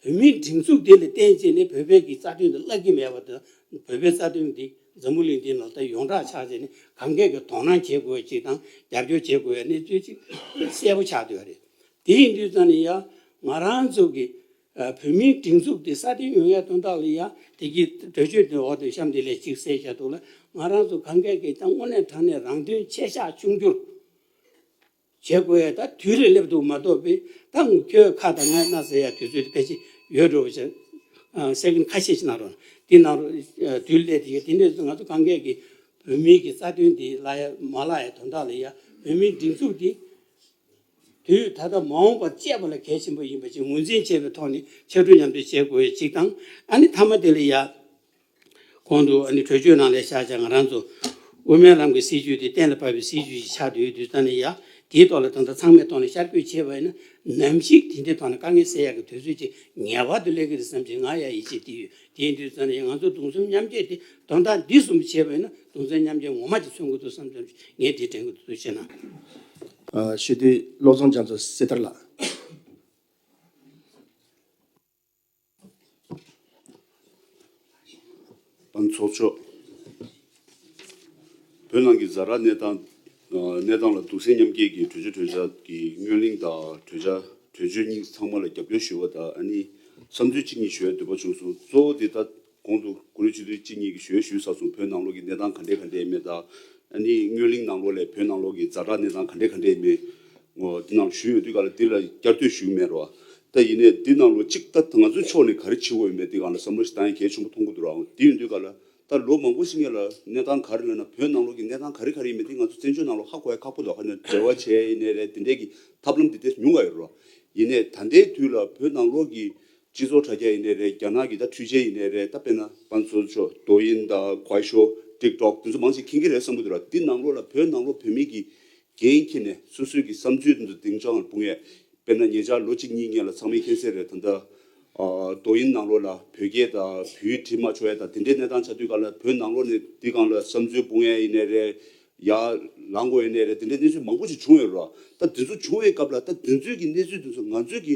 བོད་མིའི་སྒྲིག་འཛུགས་དེ་ལ་བརྟེན་བྱས་ནས་བོད་པའི་གི་རྩ་དོན་དེ་བརླག་གི་མེད་པ་དང་བོད་པའི་རྩ་དོན་དེ་འཛམ་བུ་གླིང་འདིའི་ནང་ལ་ད་ཡོངས་གྲགས་ཆགས་བྱས་ནས་གང་གས་ཀྱི་དོ་སྣང་བྱེད་དགོས་ཅིག་དང་རྒྱབ་སྐྱོར་བྱེད་དགོས་ཡ་གནས་ཚུལ་ཅིག་གསལ་པོ་ཆགས་བསྡད་པ་རེད། དེ་ཡིན་དུས་ཙང་ནས་ཡ་ང་རང་ཚོ་གི་ཨ་བོད་མིའི་སྒྲིག་འཛུགས་དེ་སྲ་བརྟན་ཡོང་ཡ་དོན་དག་ལ་ཡ་དེ་གི་གྲོས་ཆོད་དེ་འོག་ཏུ་གཤམ་དེ་ལས་གཅིག་གསལ་བཤད་འདུག་ལ། ང་རང་ཚོ་གང་གས་ཀྱིས་ཀྱང་དངོས་གནས་དྲང་གནས་རང་དོན་ཆེ་བཞག་ཆུང་འགྱུར་བྱེད་དགོས་ཡ་ད་དུས་རེ་སླེབས་འདུག་མ་གཏོགས་པའི་ད་ཁྱོད་ཁ་དང་ངའི་སྣ་ཟེར་ཡ་དུས་ཚོད་དེ་ཕལ་ཆེར་ཡོལ་འགྲོ་བ་ཞིག་ཨ་སེ་ཀེན་ཁ་ཤས་ཤིག་གནང་རོགས། དེ་གནང་རོགས། ཨ་དུས་སླེབས་དེ་ཡ་དེ་འདྲས་ང་ཚོ་གང་གས་ཀྱིས་བོད་མིའི་གི་རྩ་དོན་དེ་བརླག་ཡ་མ་བརླག་ཡ་དོན་དག་ལ་ཡ་བོད་མིའི་སྒྲིག་འཛུགས་དེ། དུས་ད་ལྟ་མ་འོངས་པར་གཅེས་པ་ལ་གལ་ཆེན་པོ་ཡིན་པ་ཞིག་ངོས་འཛིན་བྱས་པའི་ཐོག་ནས་ཕྱར་གྲུ་མཉམ་འདེགས་བྱེད་དགོས་ཡ་གཅིག་དང་། ཨ་ནི་མཐའ་མ་དེ་ལ་ཡ། གོང་དུ་ཨ་ནི་གྲོས་ཆོད་ནང་ལ་བཞག་བྱས་ང་རང་ཚོ་དབུ་མའི་ལམ་གྱི་སྲིད་བྱུས་དེ་གཏན་ལ་ཕབ་པའི་སྲིད་བྱུས་ཤིག་ཆགས་བསྡད་ཡོད་དུས་ཙང་ནས་ཡ། དེའི་ཐོག་ལ་ད་ལྟ་ཚང་མས་ཐོག་ནས་ཤར་བསྐྱོད་བྱས་པ་ཡིན་ན་ནམ་ཞིག་དེ་འདྲའི་ཐོག་ནས་དཀའ་ངལ་སེལ་ཡག་གི་དུས་ཚོད་ཅིག་ངེས་པར་དུ་སླེབས་ཀྱི་རེད་བསམ་བྱས་ང་ཡ་ཡིད་ཆེས་དེ་ཡོད། དེ་ཡིན་དུས་ཙང་ནས་ང་ཚོ་གདུང་སེམས་མཉམ་སྐྱེད་དེ་དོན་དག་འདི་གསུམ་བྱས་པ་ཡིན་ན་གདུང་སེམས་མཉམ་སྐྱེད་ངོ་མ་ཅིག་མཚོན་གྱི་འདུག་བསམ་བསམ་ཞིག་ངས་དེ་དྲན་གྱི་འདུག་ཟེར་ན། ཨ་ཞུ་དུས་བློ་བཟང་རྒྱ་མཚོ་གསེར་ཐར་ལགས། པ་ཚོགས་མཆོག་བོད་ནང་གི་ཛ་དྲག་གནས་སྟངས་ཨ་གནས་སྟངས་ལ་གདུང་སེམས་མཉམ་སྐྱེད་ཀྱི་གྲོས་ཆོད་གྲོས་འཆར་གྱི་སྔོན་གླེང་དང་གྲོས་འཆར་གྲོས་ཆོད་གཉིས་ཚང་མ་ལ་རྒྱབ་སྐྱོར་ཞུ་བ་དང་ཨ་ནི་བསམ་ཚུལ་གཅིག་གཉིས་ཞུ་བའི་འདོད་པ་བྱུང་སོང་། གཙོ་བོ་དེ་ད་གོང་དུ་བཀུར་འོས་སྤྱི་འཐུས་གཅིག་གཉིས་ཀྱིས་ཞུ་ས་སོང་། བོད་ནང་ལོགས་ཀྱི་གནས་སྟངས་ག་འདྲས་ག་འདྲས་ཡིན་མིན་དང་ཨ་ནི་སྔོན་གླེང་ནང་ལོགས་ལ་བོད་ནང་ལོགས་ཀྱི་ཛ་དྲག་གནས་སྟངས་ག་འདྲས་ག་འདྲས་ཡིན་མིན་འོ་འདི་ནང་ཞུས་ཡོད་དུས་ག་ལ་འདི་ལ་བསྐྱར་ཟློས་ཞུ་གི་མེད་རོ། ད་ཡིན་ནའི་འདི་ནང་ལོགས་གཅིག་ད་ང་ཚོའི་ཕྱོགས་ནས་ག་རེ་བྱེད་དགོས་ཡོད་མེད་འདི་སྒང་ལ་བསམ་བློ་ཞིག་བཏང་ཡ་གལ་ཆེན་པོ་མཐོང་གི་འདུག་ར། འོ་འདི་ཡིན་དུས་ག་ལ་ད་ལོ་མང་པོ་ཞིག་སྔོན་ལ་གནས་སྟངས་ག་རེ་ལབ་ན་བོད་ནང་ལོགས་ཀྱི་གནས་སྟངས་ག་རེ་ག་རེ་ཡིན་མིན་འདི་ང་ཚོ་བཙན་བྱོལ་ནང་ལོགས་ཧ་གོ་ཡ་ཁག་པོ་འདུག་ཧ་ནི་འབྲེལ་བ་བྱས་ཡིན་ནའི་རེད། འདི་འདྲས་ཀྱི་ཐབས་ལམ་འདི་ལྟས་ཉུང་བ་ཡོད་རོ། ཡིན་ནའི་ད་ལྟའི་དུས་ལ་བོད་ནང་ལོགས་ཀྱི་སྤྱི་ཚོགས་དྲ་རྒྱ་ཡིན་ནའི་རེད། རྒྱ་ནག་གི་ད་འཕྲུལ་ཆས་ཡིན་ནའི་རེད། ད་དཔེར་ན་པ་ཚོ་ཚོ་抖音་དང་快手། TikTok་དེ་ཚོ་མང་ཆེ་མཁྱེན་གྱི་རེད་བསམ་གྱི་འདུག་ར། འདི་ནང་ལོགས་ལ་བོད་ནང་ལོགས་བོད་མི་གི་འགན་འཁྱེར་ནས་སོ་སོའི་གི་བསམ་ཚུལ་དེ་ཚོ་སྡིངས་ཆ་སྒང་ལ་སྤུངས་ཡས། དཔེར་ན་ཉེ་ཆར་ལོ་གཅིག་གཉིས་སྔོན་ལ་ཚང་མས་མཁྱེན་གསལ་རེད། ད་ལྟ་ཨ་抖音་ནང་ལོགས་ལ་བོད་སྐད་དང་བོད་ཡིག་བྲིས་མ་ཆོག་ཡས་དང་དེ་འདྲའི་གནས་སྟངས་ཆགས་དུས་ག་ལ་བོད་ནང་ལོགས་ནས་འདི་སྒང་ལ་བསམ་ཚུལ་སྤུངས་ཡས་ཡིན་ནའི་རེད། ཡར་ལངས་དགོས་ཡིན་ནའི་རེད། དེ་འདྲའི་གནས་ཚུལ་མང་པོ་ཞིག་བྱུང་ཡོད་རེད་བ། ད་དེ་ཚོ་བྱུང་བའི་སྐབས་ལ་ད་དེ་ཚོའི་གི་གནས་ཚུལ་དེ་ཚོ་ང་ཚོས་གི་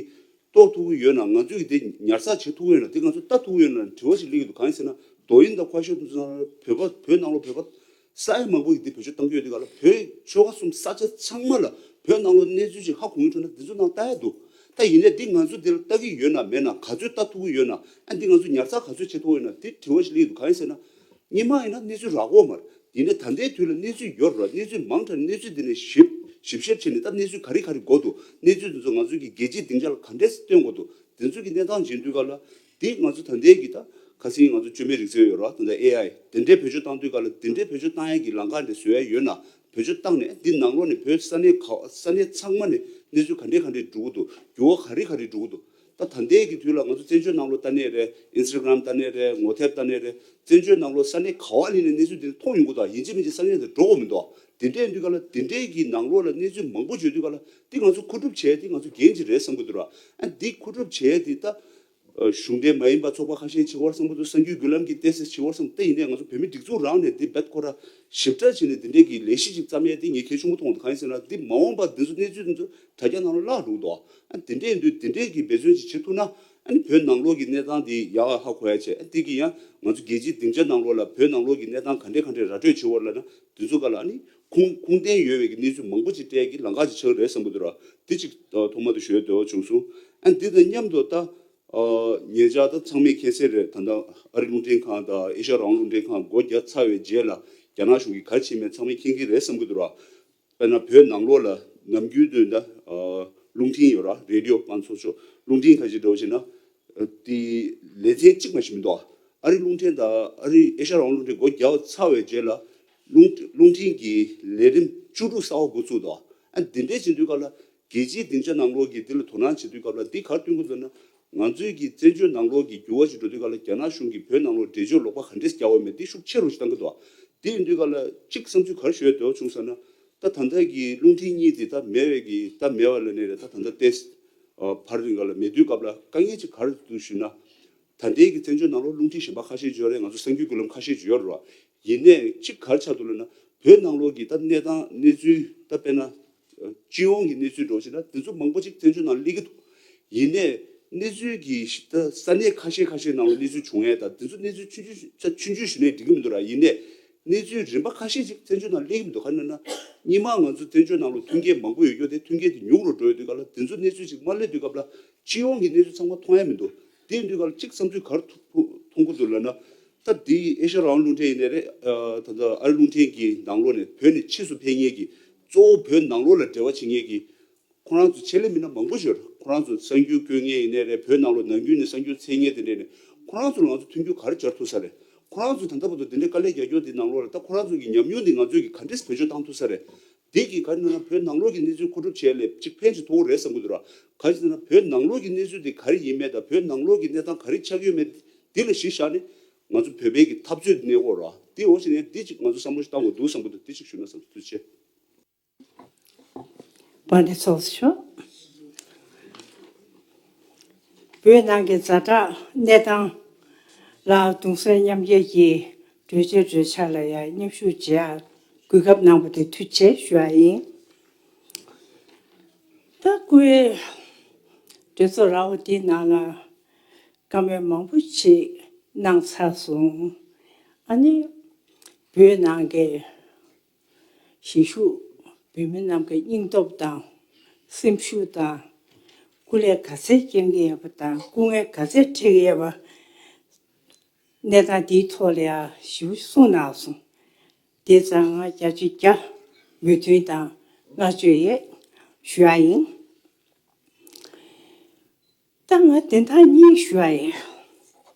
རྟོགས་ཐུབ་ཀྱི་ཡོད་ན། ང་ཚོས་ཀྱི་དེ་ཉར་ཚགས་བྱེད་ཐུབ་ཀྱི་ཡོད་ན། དེ་ང་ཚོ་ལྟ་ཐུབ་ཀྱི་ཡོད་ན་དྲི་བ་ཞིག་སླེབས་ཀྱི་འདུག་གང་ཡིན་ཟེར་ན་抖音་དང་快手་དེ་ཚོ་ནང་ལ་བོད་པ་བོད་ནང་ལོགས་བོད་པ་ས་ཡ་མང་པོ་ཡིས་དེ་བེད་སྤྱོད་གཏང་གི་ཡོད་དུས་ག་ལ་བོད་ཆོལ་ཁ་གསུམ་ས་ཆ་ཚང་མ་ལ་བོད་ནང་ལོགས་གནས་ཚུལ་ཅིག་ཧ་གོ་གི་འདུག་ན་དེ་ཚོ་ནང་ལྟ་ཡ་འདུག་ད་ཡིན་ནའི་དེ་ང་ཚོ་དེ་ལ་ལྟ་གི་ཡོད་ན་མེད་ན་ག་ཚོད་ལྟ་ཐུབ་ཀྱི་ཡོད་ན། ཨ་འདི་ང་ཚོ་ཉར་ཚགས་ག་ཚོད་བྱེད་ཐུབ་ཀྱི་ཡོད་ན་དེ་དྲི་བ་ཞིག་སླེབས་ཀྱི་འདུག་གང་ཡིན་ཟེར་ན། སྔོན་མ་ཡིན་ན་གནས་ཚུལ་རག་གི་ཡོད་མ་རེད། དེ་ནས་ད་ལྟའི་དུས་ལ་གནས་ཚུལ་ཡོད་རེད། གནས་ཚུལ་མང་དྲགས་ནས་གནས་ཚུལ་དེ་ནས་ཞིབ་ཞིབ་བཤེར་བྱས་ནས་ད་གནས་ཚུལ་ག་རེ་ག་རེ་དགོས་འདུག་གནས་ཚུལ་དེ་ཚོ་ང་ཚོ་གི་རྒྱལ་སྤྱིའི་སྡིངས་ཆ་ལ་ག་འདྲས་སྟོན་དགོས་འདུག་དེ་ཚོ་གི་གནས་སྟངས་ཡིན་དུས་ག་ལ་དེ་ང་ཚོ་ད་ལྟའི་གི་ད་ཁ་སང་ང་ཚོ་བཅོས་མའི་རིག་རྩལ་ཡོད་རེད་བ། ད་ལྟ་ཨེ་ཨའི་དེ་འདྲའི་བེད་སྤྱོད་བཏང་དུས་ག་ལ་དེ་འདྲའི་བེད་སྤྱོད་བཏང་ཡ་གི་ལམ་ཁ་འདྲ་བཟོ་ཡ་ཡོད་ན། བེད་སྤྱོད་བཏང་ནས་འདི་ནང་ལོགས་ནས་བོད་ས་གནས་ག་ས་གནས་ཚང་མ་ནས་གནས་ཚུལ་ག་འདྲས་ག་འདྲས་འགྲོ་གི་འདུག་འགྱུར་བ་ག་རེ་ག་རེ་འགྲོ་གི་འདུག་ད་ད་ལྟའི་གི་དུས་ལ་ང་ཚོ་བཙན་བྱོལ་ནང་ལོགས་ལྟ་ནས་རེད། ཨིན་སི་ཊ་གྷ་རམ་ལྟ་ནས་རེད། ངོ་དེབ་ལྟ་ནས་རེད། བཙན་བྱོལ་ནང་ལོགས་ས་གནས་ག་བ་ལ་ཡིན་ནའི་གནས་ཚུལ་འདི་མཐོང་ཡོང་གི་འདུག་ཡིན་གཅིག་མིན་གཅིག་ས་གནས་དེ་འགྲོ་དགོས་མི་འདུག་དེ་འདྲའི་དུས་ག་ལ་དེ་འདྲའི་གི་ནང་ལོགས་ལ་གནས་ཚུལ་མང་པོ་བརྗོད་དུས་ག་ལ་འདི་ང་ཚོ་མཁོ་སྒྲུབ་བྱས་འདི་ང་ཚོ་འགན་ཅིག་རེད་བསམ་གི་འདུག་ར། ཨ་འདི་མཁོ་སྒྲུབ་བྱས་འདི་ད་གཞུང་འབྲེལ་མ་ཡིན་པ་ཚོགས་པ་ཁ་ཤས་བྱེད་དགོས་བསམ་གི་འདུག་གསར་འགྱུར་བརྒྱུད་ལམ་གྱི་ཏོག་ཙམ་བྱེད་དགོས་བསམ། ད་ཡིན་ནའི་ང་ཚོ་བོད་མི་སྒྲིག་འཛུགས་རང་ནས་འདི་རྦད་ཁོ་ར་ཞིབ་ཕྲ་བྱས་ནས་འདི་འདྲའི་གི་ལས་གཞི་ཅིག་བརྩམས་ཡས་འདི་ངས་གལ་ཆེན་པོ་མཐོང་འདུག་གང་ཡིན་ཟེར་ན་འདི་མ་འོངས་པ་འདི་ཚོ་གནས་ཚུལ་འདི་ཚོ་དྲ་རྒྱ་ནང་ལ་བརླག་འགྲོ་གི་འདུག་ཨ་འདི་འདྲའི་འདུག་འདི་འདྲའི་གི་འབད་བརྩོན་ཅིག་བྱེད་ཐུབ་ན། ཨ་ནི་བོད་ནང་ལོགས་ཀྱི་གནས་སྟངས་འདི་ཡག་ཧ་གོ་ཡ་བྱས། ཨ་འདི་གི་ཡང་ང་ཚོ་རྒྱལ་སྤྱིའི་སྡིངས་ཆ་ནང་ལོགས་ལ་བོད་ནང་ལོགས་ཀྱི་གནས་སྟངས་ག་འདྲས་ག་འདྲས་ར་སྤྲོད་བྱེད་འོར་ལ་ན། དེ་ཚོ་ག་ལ་ཨ་ནི་ཁུངས་ཁུངས་ལྡན་ཡོད་པའི་གི་གནས་ཚུལ་མང་པོ་ཅིག་སྤྲད་ཀྱི་ལམ་ཁ་ཅིག་ཆགས་རེད་བསམ་གི་འདུག་ར། འདི་ཅིག་ཐོག་མ་དུ་ཞུ་འདོད་བྱུང་སོང་། ཨ་འདི་དང་མཉམ་དུ་ད། ཨ་ཉེ་ཆར་ད་ཚང་མས་མཁྱེན་གསལ་རེད། ད་ལྟ་ཨ་རི་རླུང་འཕྲིན་ཁང་དང་ཨེ་ཤ་ཡ་རང་དབང་རླུང་འཕྲིན་ཁང་སྒོ་རྒྱག་ཚར་བའི་རྗེས་ལ་རྒྱ་ནག་གཞུང་གིས་ག་རེ་བྱས་མེད་ཚང་མས་མཁྱེན་གྱི་རེད་བསམ་གྱི་འདུག་ར། དཔེར་ན་བོད་ནང་ལོགས་ལ་ནམ་རྒྱུན་དུ་ད་ཨ་རླུང་འཕྲིན་ཡོད་ར། རེ་ཌི་ཡོ་པང་ཚོ་ཆོ་རླུང་འཕྲིན་ཁ་ཤས་འདྲ་བོ་བྱས་ན་ཨ་དེ་ལེ་ཚན་གཅིག་མ་ཞིག་མི་འདུག་ཨ་རི་རླུང་འཕྲིན་དང་ཨ་རི་ཨེ་ཤ་ཡ་རང་དབང་རླུང་འཕྲིན་སྒོ་རྒྱག་ཚར་བའི་རྗེས་ལ་རླུང་རླུང་འཕྲིན་གྱི་ལས་རིམ་བཅུ་དྲུག་གསར་པ་འགོ་ཚུགས་འདུག་ཨ་འདི་འདྲས་བྱེད་དུས་ག་ལ། རྒྱལ་སྤྱིའི་སྡིངས་ཆ་ནང་ལོགས་ཀྱི་འདི་ལ་དོ་སྣང་བྱེད་དུས་སྐབས་ལ་འདི་ག་རེ་སྟོན་གྱི་འདུག་ན། ང་ཚོའི་གི་བཙན་བྱོལ་ནང་ལོགས་ཀྱི་འགྱུར་བ་ཞིག་འགྲོ་དུས་སྐབས་ལ་རྒྱ་ནག་གཞུང་གིས་བོད་ནང་ལོགས་འགྲེལ་བརྗོད་ལོག་པ་ག་འདྲས་རྒྱག་འོས་མེད་འདི་ཤུགས་ཆེ་རུ་ཞིག་བཏང་གི་འདུག་དེ་ཡིན་དུས་སྐབས་ལ་གཅིག་བསམ་ཚུལ་ག་རེ་ཞུ་ཡ་འདོད་བྱུང་ཟེར་ན། ད་ད་ལྟ་གི་རླུང་འཕྲིན་གཉིས་དེ་ད་མེད་པའི་གི་ད་མེད་པ་ལ་ནས་རེད། ད་ད་ལྟ་ཏེས་བར་དུ་ག་ལ་མེད་དུས་སྐབས་ལ་དཀའ་ངལ་ཅིག་ག་རེ་འདུག་ཞུས་ན། ད་ལྟའི་གི་བཙན་བྱོལ་ནང་ལོགས་རླུང་འཕྲིན་གཞན་པ་ཁ་ཤས་ཅིག་ཡོད་རེད། ང་ཚོ་གསར་འགྱུར་བརྒྱུད་ལམ་ཁ་ཤས་ཅིག་ཡོད་རེད་བ། ཡིན་ནའི་གཅིག་ག་རེ་ཆགས་འདུག་ལབ་ན། བོད་ནང་ལོགས་ཀྱི་ད་གནས་སྟངས་གནས་ཚུལ་ད་དཔེར་ན་སྤྱི་ཡོངས་ཀྱི་གནས་ཚུལ་འགྲོ་བྱས་ན་དེ་ཚོ་མང་པོ་ཅིག་བཙན་བྱོལ་ནང་སླེབས་ཀྱི་འདུག་ཡིན་ནའི་གནས་ཚུལ་གྱི་ད་ས་གནས་ཁ་ཤས་ཁ་ཤས་ནང་ལ་གནས་ཚུལ་བྱུང་ཡས་ད་དེ་ཚོ་གནས་ཚུལ་ཆུང་ཆུང་ཆུང་ཆུང་ཞུས་ནའི་འགྲིག་གི་མི་འདུག་ར། ཡིན་ནའི། གནས་ཚུལ་རིམ་པ་ཁ་ཤས་ཤིག་བཙན་བྱོལ་ནང་སླེབས་ཀྱི་མི་འདུག་ག་རེ་ན་ན། སྔོན་མ་ང་ཚོ་བཙན་བྱོལ་ནང་ལ་མཐུན་རྐྱེན་མང་པོ་ཡོད་རྒྱུ་དེ་མཐུན་རྐྱེན་དེ་ཉུང་རུ་འགྲོ་ཡོད་དུས་སྐབས་ལ་དེ་ཚོ་གནས་ཚུལ་ཅིག་མ་སླེབས་དུས་སྐབས་ལ་སྤྱི་ཡོངས་ཀྱི་གནས་ཚུལ་ཚང་མ་མཐོང་ཡ་མི་འདུག་དེ་ཡིན་དུས་སྐབས་ལ་གཅིག་བསམ་ཚུལ་ག་རེ་ཐུག་ཐུག་མཐོང་གི་འདུག་ལབ་ན། ད་དེ་ཨེ་ཤ་ཡ་རང་དབང་རླུང་འཕྲིན་ཡིན་ནའི་རེད། ད་ལྟ་ཨ་རི་རླུང་འཕྲིན་གྱི་ནང་ལོགས་ནས་བོད་ནས་ཕྱིས་སུ་ཕེབས་མཁན་གྱི་གཙོ་བོ་བོད་ནང་ལོགས་ལ་འབྲེལ་བ་བྱེད་མཁན་གྱི། ཁོ་རང་ཚོ་ཆེད་ལས་མི་སྣ་མང་པོ་ཞིག་ཡོད་རེད། ཁོ་རང་ཚོ་གསར་འགྱུར་བཀོད་མཁན་ཡིན་ནའི་རེད། བོད་ནང་ལོགས་ནམ་རྒྱུན་ནས་གསར་འགྱུར་འཚོལ་མཁན་དེ་འདྲས་ནས་ཁོ་རང་ཚོ་ལ་ང་ཚོ་མཐུན་འགྱུར་ག་རེ་སྦྱར་ཐུབ་ས་རེད། ཁོ་རང་ཚོ་ད་ལྟ་བར་དུ་དེ་འདྲའི་དཀའ་ལས་རྒྱག་རྒྱུ་དེ་ནང་ལོགས་ལ་ད་ཁོ་རང་ཚོ་གི་ཉམས་མྱོང་དེ་ང་ཚོས་ཀྱི་ག་འདྲས་བེད་སྤྱོད་བཏང་ཐུབ་ས་རེད། དེ་གི་ག་རེ་ན་ན་བོད་ནང་ལོགས་ཀྱི་གནས་ཚུལ་མཁོ་སྒྲུབ་བྱས་ལས་གཅིག་ཕན་ཅིག་ཐོགས་རེད་བསམ་གྱི་འདུག་ར། ག་རེ་ཟེར་ན་བོད་ནང་ལོགས་ཀྱི་གནས་ཚུལ་དེ་ག་རེ་ཡིན་མེད་དང་བོད་ནང་ལོགས་ཀྱི་གནས་སྟངས་ག་རེ་ཆགས་ཡོད་མེད་དེ་ལ་གཞི་བཞག་ནས་ང་ཚོ་བོད་པའི་གི་འཐབ་རྩོད་དེ་གནས་དགོས་ར། དེ་འོ་ཞིག་ནས་དེ་ཅིག་ང་ཚོ་བསམ་བློ་ཞིག་བཏང་དགོས་འདུག་བསམ་གྱི་འདུག་དེ་ཅིག་ཞུ་ན་བསམ་ཐུགས་རྗེ་ཆེ། པཎྜི་ཏ་ཚོགས་གཙོ་མཆོག་བོད་ནང་གི་ཛ་དྲག་གནས་སྟངས་ལ་གདུང་སེམས་མཉམ་སྐྱེད་ཀྱི་གྲོས་ཆོད་གྲོས་འཆར་ལ་ཡང་མཉམ་ཞུགས་བྱེད་ཡ་གོ་སྐབས་གནང་བ་དེ་ཐུགས་རྗེ་ཆེ་ཞུ་ཡ་ཡིན། ད་སྐུའི་གྲོས་ཚོགས་ར་བ་འདིའི་ནང་ལ་བཀའ་མོལ་མང་པོ་ཞིག་གནང་ཚར་སོང་། ཨ་ནི་བོད་ནང་གི་གཞིས་བཞུགས་བོད་མི་རྣམས་ཀྱི་སྙིང་སྟོབས་དང་སེམས་ཤུགས་དང་སྐུ་ལས་ག་ཚད་བསྐྱོན་གྱི་ཡོད་པ་དང་སྐུ་ངལ་ག་ཚད་འཕྲད་ཀྱི་ཡོད་པ་གནས་སྟངས་འདིའི་ཐོག་ལ་ཡང་ཞིབ་པོ་གསུངས་གནང་སོང་། དེ་ཙང་ང་བརྒྱ་ཆ་བརྒྱ་མོས་མཐུན་དང་བསྔགས་བརྗོད་ཡོད་ཞུ་ཡ་ཡིན། ད་ང་བདེན་མཐའ་གཉིས་ཞུ་ཡ་ཡིན།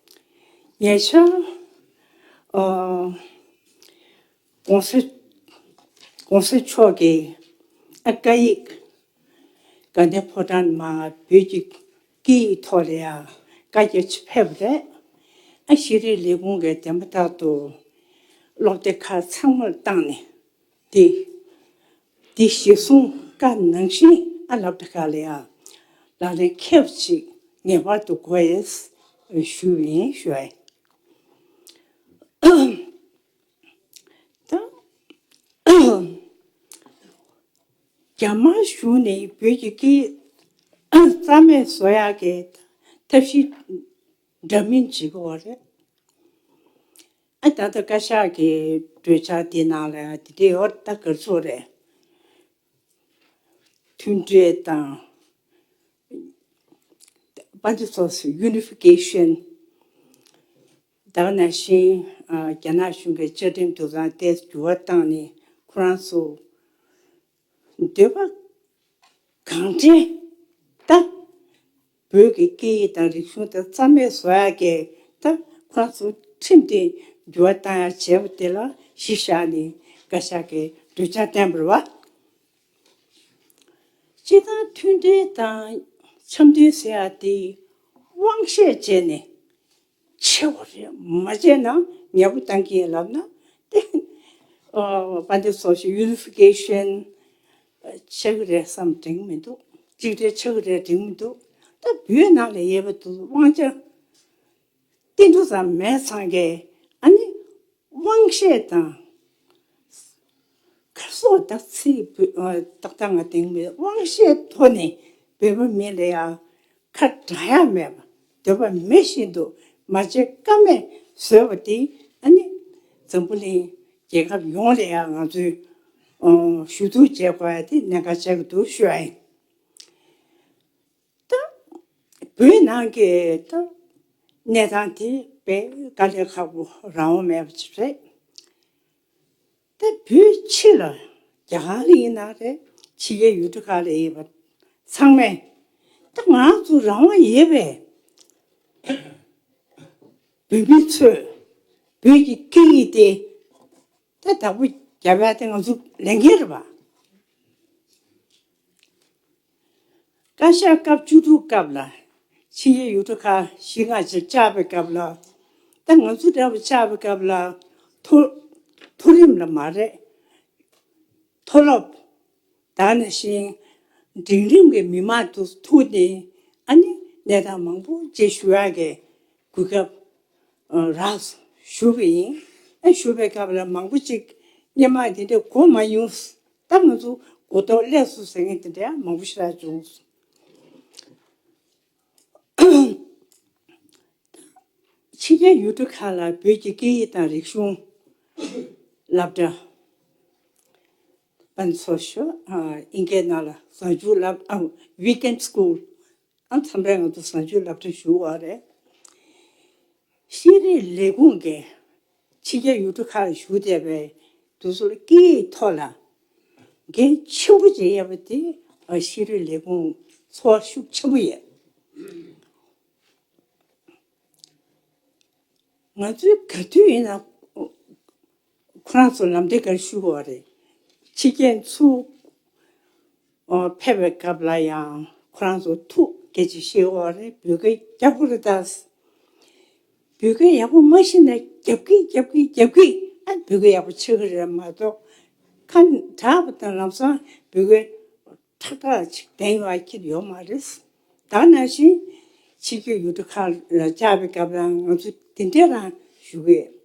ཉེ་ཆར་ཨ་༸གོང་ས་༸གོང་ས་མཆོག་གིས་ཨ་སྐད་ཡིག་དགའ་ལྡན་ཕོ་བྲང་མ་བོད་ཀྱི་སྐད་ཡིག་ཐོག་ལ་ཡང་བཀའ་རྒྱ་ཆེ་ཕེབས་པ་རེད། ཨ་ཤེས་རིག་ལས་ཁུངས་ཀྱིས་བདེན་པ་ལྟར་དུ་སློབ་སྡེ་ཁག་ཚང་མར་བཏང་ནས་དེ་དེ་གཞིར་བཟུང་བཀའ་ནང་བཞིན་ཨ་སློབ་གྲྭ་ཁག་ལ་ཡང་ལག་ལེན་འཁེལ་བ་ཞིག་ངེས་པར་དུ་དགོས་ཞེས་ཞུས་ཡིན་ཞུ་ཡ་ཡིན། ད་རྒྱ་དམར་གཞུང་ནས་བོད་ཀྱི་སྐད་རྩ་མེད་བཟོ་ཡག་གི་ཐབས་ཤེས་འདྲ་མིན་བྱེད་ཀྱི་ཡོད་རེད། ཨ་ད་ལྟ་བཀའ་ཤག་གི་གྲོས་འཆར་དེ་ནང་ལ་དེ་འདྲ་ཡོད་ད་ག་རེ་ཟེར་དགོས་རེད། མཐུན་སྒྲིལ་དང་། དཔལ་འབྱོར་སོགས་སུ་ཡུ་ནི་ཕི་ཀེ་ཤན། ད་ག་ནང་བཞིན་ཨ་རྒྱ་ནག་གཞུང་གི་བཅའ་ཁྲིམས་དེ་ཚོ་ཏོག་ཙམ་འགྱུར་བ་བཏང་ནས་ཁོ་རང་ཚོ་འདོད་པ་གང་དྲན་ད་བོད་ཀྱི་སྐད་ཡིག་དང་རིག་གཞུང་དེ་རྩ་མེད་བཟོ་ཡག་གི་ད་ཁོ་རང་ཚོ་ཁྲིམས་དེ་འགྱུར་བ་བཏང་ཡག་བྱས་པ་དེ་ལ་གཞི་བཞག་ནས་བཀའ་ཤག་གིས་གྲོས་འཆར་བཏོན་པ་རེད་བ། སྤྱིར་བཏང་མཐུན་སྒྲིལ་དང་འཆམ་མཐུན་ཟེར་ཡ་དེ་དབང་ཤེད་བྱས་ནས་བྱེད་དགོས་རེད། མ་བྱས་ན་ཉེས་པོ་བཏང་གི་ཡིན་ལབ་ན་དེ་ཨ་དཔལ་ལྡན་ཚོགས་གཞོན་ཡུ་ནི་ཕི་ཀེ་ཤན་ཆགས་ཀྱི་རེད་བསམ་དྲན་གྱི་མི་འདུག་གཅིག་སྒྲིལ་ཆགས་ཀྱི་རེད་དྲན་གྱི་མི་འདུག་ད་བོད་ནང་ལ་ཡོད་པ་དེ་དབང་ཆ་ཏིལ་འབྲུ་ཙམ་མེད་ཚང་གི་ཨ་ནི་དབང་ཤེད་དང་། ཁ་སོགས་ད་ཚིག་བོད་ཨ་ཏག་ཏག་ང་དེང་མི་དབང་ཤེད་ཐོག་ནས་བོད་པ་མི་ལ་ཡ་ཁ་གྲག་ཡ་མེད་པ་ བཟོས་པ་མེད་བཞིན་དུ་མ་བརྗེད་ཀ་མེད་བཟོས་པ་དེ་ཨ་ནི་འཛམ་བུ་གླིང་རྒྱལ་ཁབ་ཡོངས་ལ་ཡང་ང་ཚོས་ཨ་ཞུ་གཏུག་བྱེད་དགོས་ཡ་དེ་གནད་འགག་ཆགས་ཀྱི་འདུག་ཞུ་ཡ་ཡིན། ད་བོད་ནང་གི་ད་གནས་སྟངས་དེ་དཔེ་དཀའ་ལས་ཁག་པོ་རང་དབང་མེད་པ་ཅིག་རེད། ད་བོད་ཕྱི་ལ་རྒྱ་གར་ལ་ཡིན་ན་རེད། ཕྱི་རྒྱལ་ཡུལ་གྲུ་ཁག་ལ་ཡིན་པ་ཚང་མས་ད་ང་ཚོ་རང་དབང་ཡོད་པས། བོད་མི་ཚོས་བོད་ཀྱི་སྐད་ཡིག་དེ་ད་བདག་པོ་རྒྱབ་ཡ་དེ་ང་ཚོ་ལས་འགན་རེད་པ། བཀའ་ཤག་སྐབས་བཅུ་དྲུག་སྐབས་ལ་ཕྱི་རྒྱལ་ཡུལ་གྲུ་ཁག་བཞི་ལྔ་ཅིག་བཅར་བའི་སྐབས་ལ། ད་ང་ཚོ་འདྲ་བོ་བཅར་བའི་སྐབས་ལ་མཐོ་མཐོ་རིམ་ལ་མ་རེད། མཐོ་སློབ་དེ་ནང་བཞིན་འབྲིང་རིམ་གྱི་མི་མང་དུ་ཐུག་ནས་ཨ་ནི་གནས་སྟངས་མང་པོ་ཅིག་ཞུ་ཡག་གི་གོ་སྐབས་རག་ཞུ་བ་ཡིན། ཨ་ཞུ་བའི་སྐབས་ལ་མང་པོ་ཅིག་སྔོན་མ་དེ་འདྲ་གོ་མ་མྱོང་། ད་ང་ཚོ་གོ་རྟོགས་སླེབས་སོང་ཟེར་མཁན་དེ་འདྲ་མང་པོ་ཞིག་རག་བྱུང་། ཕྱི་རྒྱལ་ཡུལ་གྲུ་ཁག་ལ་བོད་ཀྱི་སྐད་ཡིག་དང་རིག་གཞུང་སློབ་གྲྭ་པན་ཚོ་ཤོ་ཨིན་སྐད་ནང་ལ་གཟའ་མཇུག་སློབ་ཨ་weekend school ཨ་མཚམས་རེ་ང་ཚོ་གཟའ་མཇུག་སློབ་གྲྭ་ཞུགས་པ་རེད། ཤེས་རིག་ལས་ཁུངས་ཀྱིས་ཕྱི་རྒྱལ་ཡུལ་གྲུ་ཁག་ལ་བཞུགས་བསྡད་པའི་དེ་ཚོ་ལ་སྐད་ཡིག་ཐོག་ལ་འགན་ཆེན་པོ་ཅིག་ཡོད་པ་དེ་ཨ་ཤེས་རིག་ལས་ཁུངས་ཚོར་བ་ཤུགས་ཆེན་པོ་ཡོད། ང་ཚོས་ག་དུས་ཡིན་ན་ཁོ་རང་ཚོ་ལམ་སྟོན་ག་རེ་ཞུ་དགོས་རེད། ཕྱི་རྒྱལ་ཚུར་ཨོ་ཕེབས་པའི་སྐབས་ལ་ཡང་ཁོ་རང་ཚོ་ཐུགས་དགྱེས་ཆེ་བཞེས་དགོས་རེད། བོད་སྐད་རྒྱག་དགོས་རེད་ད། བོད་སྐད་ཡག་པོ་མ་ཤེས་ན་རྒྱབ་ཀྱི་རྒྱབ་ཀྱི་རྒྱབ་ཀྱི་ཨ་བོད་སྐད་ཡག་པོ་ཤེས་ཀྱི་རེད་མ་གཏོགས་ཁ་གྲགས་པ་དང་ལམ་སང་བོད་སྐད་ཁྲག་ཁྲག་ཅིག་ལྡན་ཡོད་ཁྱེར་ཡོད་མ་རེད། ད་ནང་བཞིན་ཕྱི་རྒྱལ་ཡུལ་གྲུ་ཁག་ལ་བཅར་བའི་སྐབས་ལ་ང་ཚོ་དེ་འདྲ་རང་ཞུ་གི་ཡོད།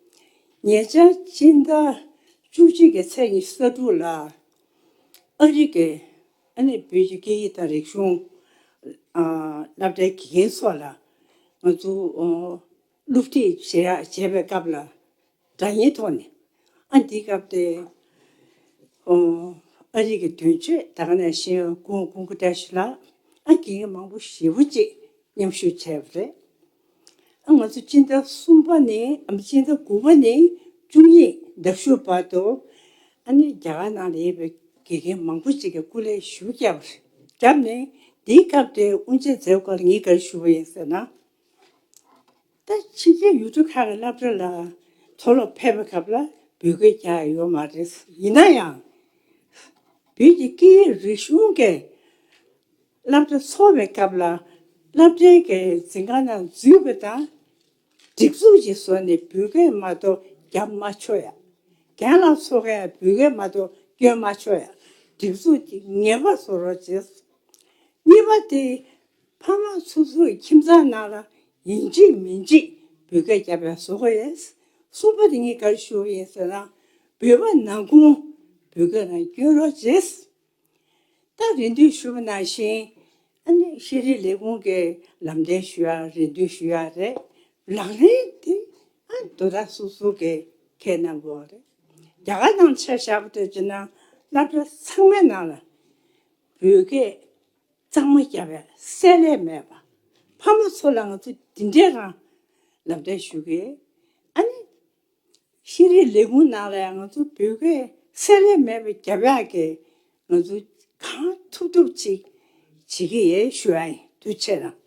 ཉེ་ཆར་སྤྱི་ཟླ་བཅུ་གཅིག་གི་ཚེས་ཉི་ཤུ་རྩ་དྲུག་ལ་ཨ་རི་གི་ཨ་ནི་བོད་ཀྱི་སྐད་ཡིག་དང་རིག་གཞུང་ཨ་སློབ་གྲྭའི་དགེ་རྒན་ཚོ་ལ་ང་ཚོ་ཨོ་སློབ་ཁྲིད་བྱེད་ཡ་བྱེད་པའི་སྐབས་ལ། སྒྲ་སྙན་ཐོག་ནས་ཨ་འདིའི་སྐབས་དེ་ཨོ་ཨ་རི་གི་དོན་གཅོད་ད་ག་ནང་བཞིན་ཀུན་ཀུན་ཀུ་བཀྲ་ཤིས་ལགས་ཨ་དགེ་རྒན་མང་པོ་ཞེ་པོ་ཅིག་མཉམ་ཞུགས་བྱས་པ་རེད། ཨ་ང་ཚོ་སྤྱི་ཟླ་གསུམ་པ་ནས་ཨ་སྤྱི་ཟླ་དགུ་པ་ནས་བཅུ་གཉིས་ཟླ་བཞུགས་བར་དུ་ཨ་ནི་རྒྱ་གར་ནང་ལ་ཡོད་པའི་དགེ་རྒན་མང་པོ་ཅིག་གིས་སྐུ་ལས་ཞུ་བརྒྱབ་པ་རེད། བརྒྱབ་ནས་འདིའི་སྐབས་དེ་དབུ་འབྱེད་མཛད་སྐོར་ལ་ངས་ག་རེ་ཞུ་བ་ཡིན་ཟེར་ན། ད་ཕྱི་རྒྱལ་ཡུལ་གྲུ་ཁག་གི་སློབ་གྲྭ་ལ་མཐོ་སློབ་ཕེབས་པའི་སྐབས་ལ་བོད་སྐད་རྒྱག་ཡ་ཡོད་མ་རེད། ཡིན་ན་ཡང་བོད་ཀྱི་སྐད་ཡིག་རིག་གཞུང་གི་སློབ་གྲྭ་ཚོགས་པའི་སྐབས་ལ་སློབ་གྲྭའི་གི་འཛིན་ཁང་ནང་འཛུལ་བ་དང་སྒྲིག་འཛུགས་ཀྱི་ཟུར་ནས་བོད་སྐད་མ་གཏོགས་རྒྱབ་མ་ཆོག་ཡ། རྒན་ལགས་ཚོ་གས་བོད་སྐད་མ་གཏོགས་སྐྱོན་མ་ཆོག་ཡ། སྒྲིག་འཛུགས་ཀྱི་ངེས་པ་བཟོ་རོགས་བྱེད། གཉིས་པ་དེ། ཕ་མ་སོ་སོའི་ཁྱིམ་ཚང་ནང་ལ་ཡིན་གཅིག་མིན་གཅིག་བོད་སྐད་རྒྱབ་པའི་བཟོ་དགོས་ཡིན། གསུམ་པ་དེ་ངས་ག་རེ་ཞུ་གི་ཡིན་ཟེར་ན། བོད་པ་ནང་ཁུལ་བོད་སྐད་རང་སྐྱོན་རོགས་བྱེད། ད་རེ་འདུན་ཞུ་བ་ནང་བཞིན་ཨ་ནི་ཤེས་རིག་ལས་ཁུངས་ཀྱི་ལམ་སྟོན་ཞུ་ཡ་རེ་འདུན་ཞུ་ཡ་རེད། ལག་ལེན་དེ་ཨ་དོ་བདག་སོ་སོ་གི་ཁས་གནང་དགོས་རེད། རྒྱ་གར་ནང་ཆ་བཞག་པ་དེ་བྱས་ན་སློབ་གྲྭ་ཚང་མའི་ནང་ལ་བོད་སྐད་གཙང་མ་རྒྱབ་པའི་སྲེད་ལེ་མེད་པ། ཕ་མ་ཚོ་ལ་ང་ཚོ་འདི་འདྲའི་རང་ལམ་སྟོན་ཞུ་གི། ཨ་ནི་ཤེས་རིག་ལས་ཁུངས་ནང་ལ་ཡང་ང་ཚོ་བོད་སྐད་སྲེད་ལེ་མེད་པ་རྒྱབ་ཡག་གི་ང་ཚོ་གང་ཐུབ་ཐུབ་ཅིག་བྱེད་ཀྱི་ཡོད་ཞུ་ཡ་ཡིན། ཐུགས་རྗེ་ཆེ་གནང་།